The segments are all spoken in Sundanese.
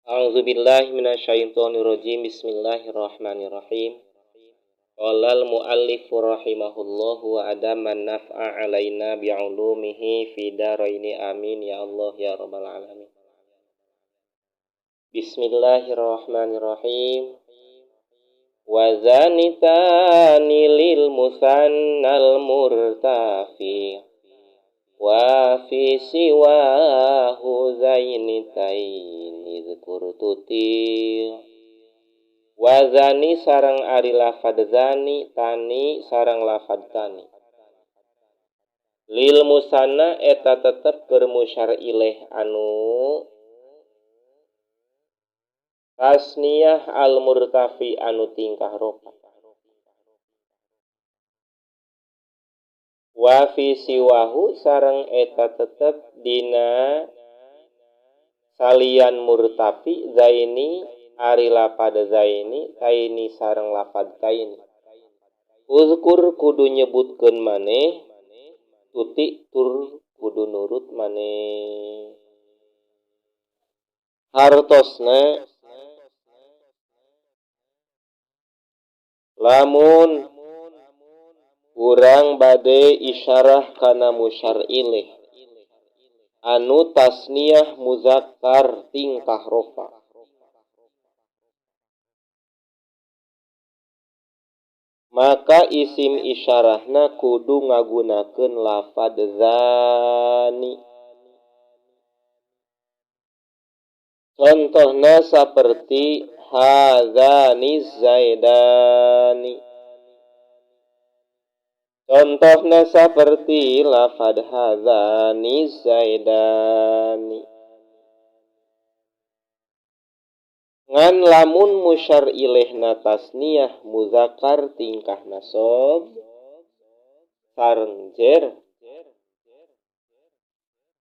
A'udzubillahi minasyaitonirrajim. Bismillahirrahmanirrahim. Qala al-muallif rahimahullahu wa adama naf'a alaina bi'ulumihi fi daraini amin ya Allah ya rabbal alamin. Bismillahirrahmanirrahim. Wa zanitani lil musannal murtafi wa fi siwahu zainitaini dzkur tuti. Wazani sareng ari lafad zani tani sareng lafad tani lil musanna eta tetep keur musyar ilaih anu tasniyah al murtafi anu tingkah rofa. Wa fi siwahu sareng eta tetep dina salian murtafi zaini ari lapad zaini taini sareng lapad taini. Uzkur kudu nyebutkeun maneh tuti tur kudu nurut maneh. Hartosna lamun urang bade isyarah kana musyar ilaih anu tasniyah muzakkar tingkah rofa, maka isim isyarahna kudu ngagunakeun lafad zani. Contohna saperti hadzani zaidani. Contohna saperti lafad hadzani zaidani. Ngan lamun musyar ilaihna tasniyah muzakkar tingkah nasob sareng jer,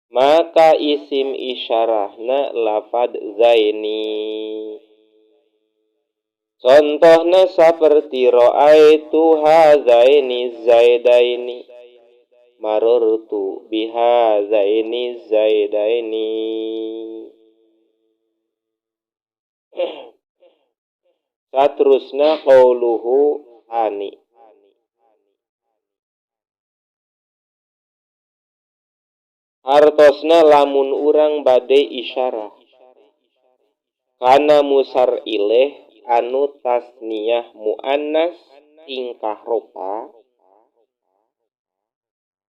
maka isim isyarahna lafad zaini. Contohna saperti ra'aitu hazaini zaidaini marartu bihazaini zaidaini. Saterusna qauluhu ani. Hartosna lamun urang bade isyarah kana musar ilaih anu tasniyah muannas tingkah rofa,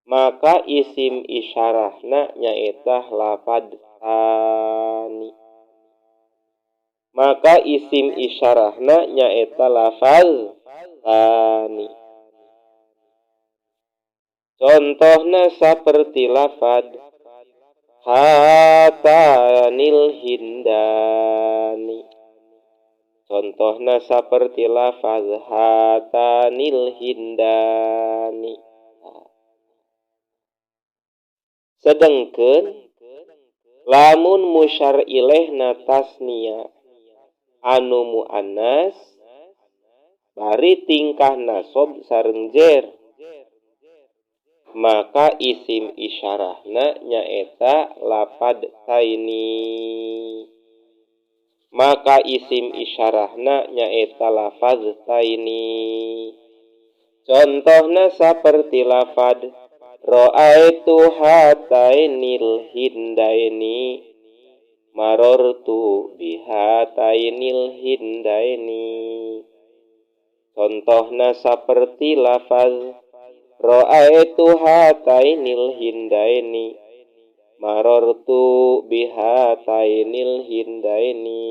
maka isim isyarahna nyaeta lafad tani. Maka isim isyarahna nyaeta lafaz tani. Contohna saperti lafad hatanil hindani. Contohna saperti lafaz hatanil hindani. Sedengkeun lamun musyar ilaihna tasniya anu muannas bari tingkah nasob sareng jer, maka isim isyarahna nyaeta lafad taini. Maka isim isyarahna nyaeta lafaz taini. Contohna saperti lafad ra'aitu hatainil hindaini marartu bihatainil hindaini. Contohna saperti lafaz ra'aitu hatainil hindaini marartu bihatainil hindaini.